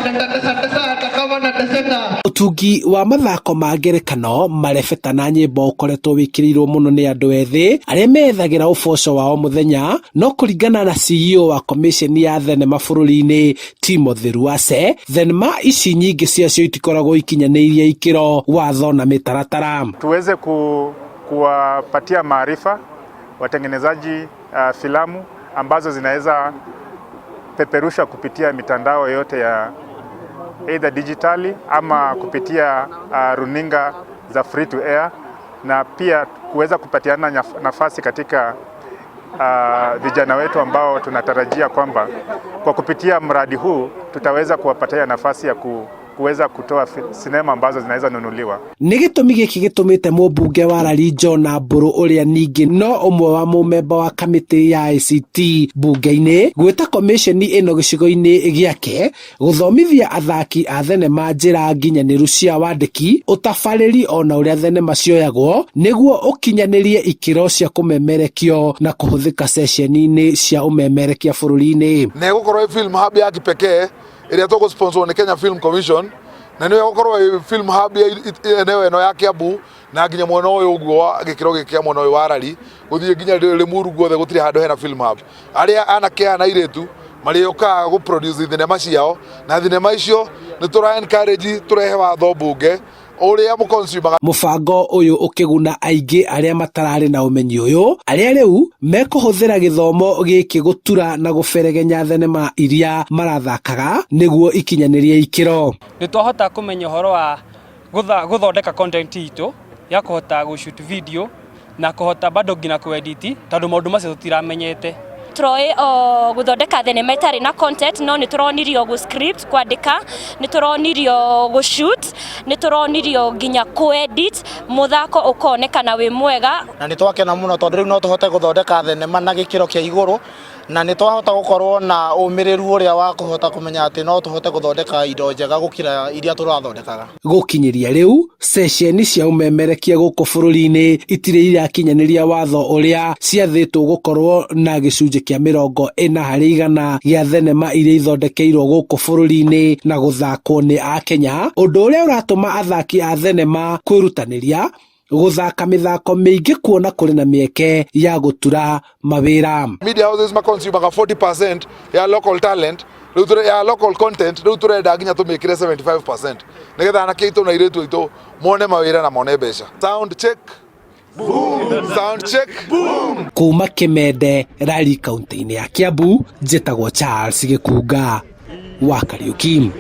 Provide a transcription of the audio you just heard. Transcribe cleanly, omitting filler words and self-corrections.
Wanatesa kama wanateseka. Ũtungi wa mathako ma ngerekano, marebeta na nyĩmbo ũkoretwo wĩkĩrĩirwo mũno nĩ andũ ethĩ arĩa meyethagĩra ũboco wa o mũthenya. No kũringana na CEO wa Commission ya thenema bũrũri-inĩ Timothy Ruase, thenema ici nyingĩ ciacio itikoragwo ikinyanĩirie ikĩro, watho na mĩtaratara. Tuweze kuwapatia maarifa watengenezaji filamu ambazo zinaweza peperusha kupitia mitandao yote ya either digitali ama kupitia runinga za free to air, na pia kuweza kupatiana nafasi katika vijana wetu ambao tunatarajia kwamba kwa kupitia mradi huu tutaweza kuwapatia nafasi ya kuweza kutoa sinema ambazo zinaweza nunuliwa. Nĩ gĩtũmi gĩkĩ gĩtũmĩte mũmbunge wa Lari John Mburu, ũrĩa ningĩ no ũmwe wa mũmemba wa kamĩtĩ ya ICT mbunge-inĩ, gwĩta commission ĩno gĩcigo-inĩ gĩake gũthomithia athaki a thenema njĩra nginyanĩru cia wandĩki, ũtabarĩri ona ũrĩa thenema cioyagwo nĩguo ũkinyanĩrie ikĩro cia kũmemerekio na kũhũthĩka ceceni-inĩ cia ũmemerekia bũrũri-inĩ. Na ĩgũkorwo ĩ film hub ya kipekee ĩrĩa tũgũ sponsor nĩ Kenya Film Commission, na nĩyo ĩgũkorwo ĩ film hub ya eneo ĩno ya Kiambu na nginya mwena ũyũ ũguo wa gĩkĩro gĩkĩ kĩa mwena ũyũ wa Rari gũthiĩ nginya Limuru guothe gũtirĩ handũ hena film hub. Arĩa anake aya na airĩtu marĩũkaga gũ produce thinema ciao, na thinema icio nĩ tũra encourage tũrehe watho mbunge ũrĩa mũconsumaga. Mũbango ũyũ ũkĩguna aingĩ arĩa matararĩ na ũmenyi ũyũ, arĩa rĩu mekũhũthĩra gĩthomo gĩkĩ gũtura na gũberegenya thenema iria marathakaga nĩguo ikinyanĩrie ikĩro. Nĩ twahota kũmenya ũhoro wa gũthondeka content itũ ya kũhota gũ shoot video na kũhota bado nginya kũ-edit, tondũ maũndũ macio tũtiramenyete. Tũroĩ o gũthondeka thenema ĩtarĩ na content, no nĩ tũronirio gũ script, kwandĩka, nĩ tũronirio gũ shoot, nĩ tũronirio nginya kũ edit mũthako ũkonekana wĩ mwega. Na nĩ twakena mũno tondũ rĩu no tũhote gũthondeka thenema na gĩkĩro kĩa igũrũ, na nĩ twahota gũkorwo na ũmĩrĩru ũrĩa wa kũhota kũmenya atĩ no tũhote gũthondeka indo njega gũkĩra iria tũrathondekaga. Gũkinyĩria rĩu, ceceni cia ũmemerekia gũkũ bũrũri-inĩ itirĩ irakinyanĩria watho ũrĩa ciathĩtwo gũkorwo na gĩcunjĩ kĩa 40% gĩa thenema iria ithondekeirwo gũkũ bũrũri-inĩ na gũthakwo nĩ Akenya, ũndũ ũrĩa ũratũma athaki a thenema kwĩrutanĩria gũthaka mĩthako mĩingĩ kuona kũrĩ na mĩeke ya gũtura mawĩra. Media houses maconsumaga 40% ya local talent rĩu ya local content. Rĩu tũrenda nginya tũmĩkĩre 75% nĩgetha anake aitũ na airĩtu aitũ mone mawĩra na mone mbeca. Sound check, boom! Sound check, boom! Kuma Kimende, Rari, kaunti-inĩ ya Kiambu, njĩtagwo Charles Gĩkunga wa Kariuki.